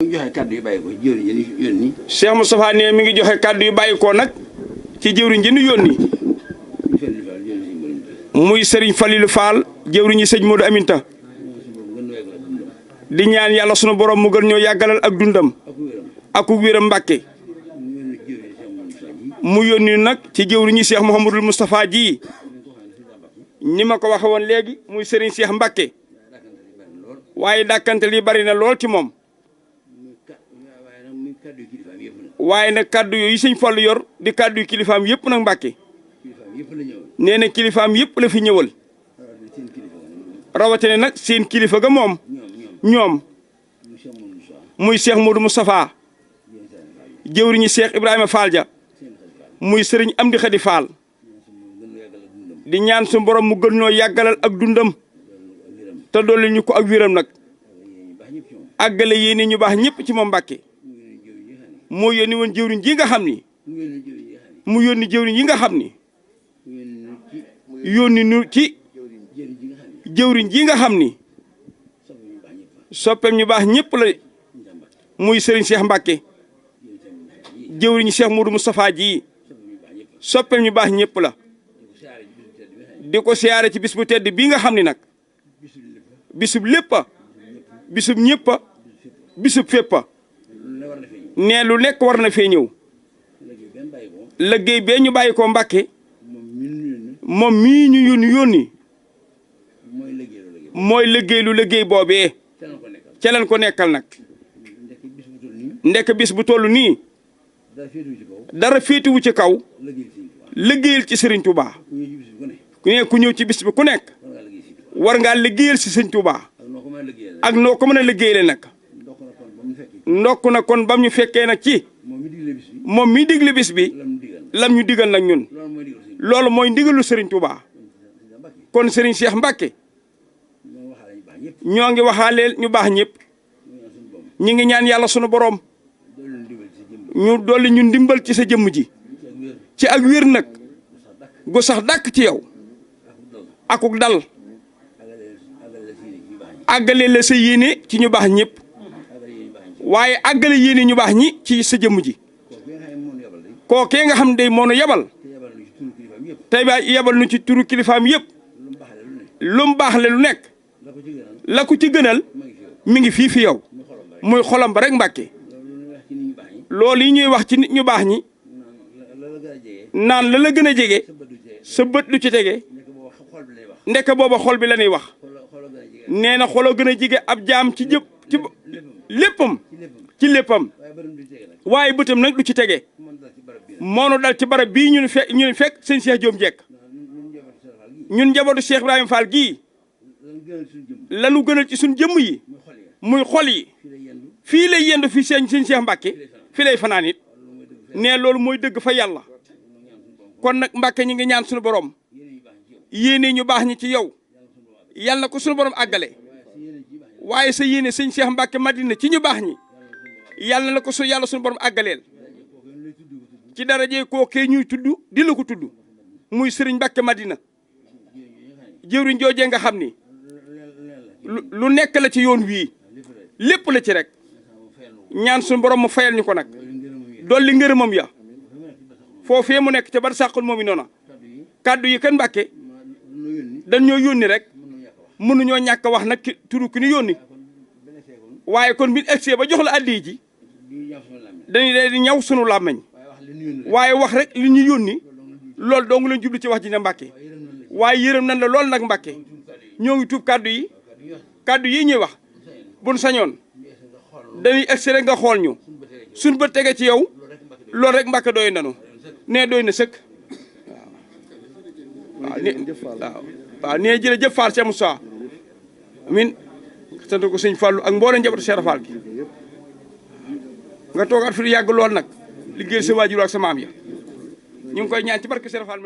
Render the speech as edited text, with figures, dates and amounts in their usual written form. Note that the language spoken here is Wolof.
ngi joxe kàddu yu bàyyi ko jëwriñ yi yónni. Cheikh Moustapha ne mi ngi joxe kàddu yu bàyyi ko nag ci jëwriñ ji ñu yónni. muy Serigne Falilou Fall jëwriñu sëñ Modou Aminta. di ñaan yàlla sunu borom mu gën ñoo yàggalal ak dundam. ak wéram Mbàkke. mu yónni nag ci jëwriñu Cheikh Mouhamadul Moustapha ji. ni ma ko waxe woon léegi muy Serigne Cheikh Mbàkke. waaye dàkkante li bari na lool ci moom. waaye nag kaddu yooyu sëñ Fallu yor di kaddu yu kilifaam yëpp nag Mbàkke. nee na kilifaam yëpp la fi ñëwal. rawatina nag seen kilifa ga moom. ñoom. muy Cheikh Modou Moustapha. jëwriñu Cheikh Ibrahima Fall ja. muy Serigne Amdi Khady Fall. di ñaan su borom mu gën ñoo yàggalal ak dundam. te dolli ñu ko ak wéram nag. àggale yéene ñu baax ñëpp ci moom Mbàkke. moo yónni woon jëwriñ ji nga xam ni. mu yónni jëwriñ yi nga xam ni. yónni nu ci jëwriñ ji nga xam ni. soppeem ñu baax ñëpp la. muy Serigne Cheikh Mbàkke. jëwriñ Cheikh Modou Moustapha ji. soppeem ñu baax ñëpp la. di ko siyaare ci bis bu tedd bii nga xam ni nag. bisub léppa bisub ñëppa bisub féppa nee lu nekk war na fee ñëw. liggéey bee ñu bàyyi ko Mbàkke. moom mii ñu yónni mooy liggéey boobee. ca leen ko nekkal nag. ndekk bis bu toll nii. dara féetuwu ci kaw. liggéeyal ci Serigne Touba. ku ñëw ci bis bi ku nekk. war ngaa liggéeyal si Serigne Touba. ak noo ko mën a liggéeyale nag. ndokk na kon bam ñu fekkee nag ci. moom mi digle bis bi. lam ñu digal nag ñun. loolu mooy ndigalu Serigne Touba. kon Serigne Cheikh Mbacke. ñoo ngi waxaaleel ñu baax ñëpp. ñi ngi ñaan yàlla sunu borom. ñu dolli ñu ndimbal ci sa jëmm ji. ci ak wér nag. gu sax dàkk ci yow. akuk dal. àggale la sa yéene ci ñu baax ñëpp. waaye àggale yéene ñu baax ñi ci sa jëmm ji. kookee nga xam ne moo nu yebal. tey ba yebal nu ci turu kilifaam yëpp. lu mu baax le lu nekk. la ko ci gënal. mi ngi fii fi yow. muy xolam ba rek Mbàkke. loolu yi ñuy wax ci nit ñu baax ñi. naan la gën a jege. sa bët lu ci tege. ndeke booba xol bi la ñuy wax. nee na xoloo gën a jege ab jaam ci jëpp ci léppam. ci léppam. waaye bëtam nag lu ci tege. moonu dal ci barab bii ñu fekk sëñ Cheikh Diom Jekk. ñun njabootu Cheikh Ibrahima Fall gii. lanu gënal ci suñ jëmm yi. muy xol yi. fii lay yendu fi sëñ Cheikh Mbacke. fii lay fanaan it. nee loolu mooy dëgg fa yàlla. kon nag Mbacke ñi ngi ñaan suñu borom. yéene ñu baax ñi ci yow. yàlla na ko suñu borom àggale. waaye sa yéene sëñ Cheikh Mbacke Madina ci ñu baax ñi. yàlla na ko yàlla suñu borom àggaleel. ci daraje kookee ñuy tudd di la ko tudd. muy Serigne Mbacke Madina. jëwriñ joojee nga xam ni. lu nekk la ci yoon wii. lépp la ci rek. ñaan suñu borom mu fayal ñu ko nag. dolli ngërëmam ya. foofee mu nekk ca bar sàqul moom i noona. kàddu yi kan Mbàkke. dañ ñoo yónni rek. mënuñoo ñàkk wax nag turu ki ñu yónni. waaye kon bi egsee ba jox la addi ji. dañuy di ñaw sunu làmmeñ. waaye wax rek li ñu yónni. loolu dong lañ jublu ci wax ji ne Mbàkke. waaye yërëm nañ la lool nag Mbàkke. ñoo ngi tuub kàddu yi. kàddu yi ñuy wax. buñ sañoon. dañuy egsi rek nga xool ñu. suñ bët tege ci yow. loolu rek Mbàkke doy nanu. nee doy na sëkk. waaw nee jërëjëf Fall Cheikh Moussa. amin sant ko sëñ Fallu ak mboolem njabootu Cheikh Fall gi. nga toogaat fi lu yàgg lool nag. liggéeyal sa waajur ak sa maam ya. ñu ngi koy ñaan ci barke Cheikh Fall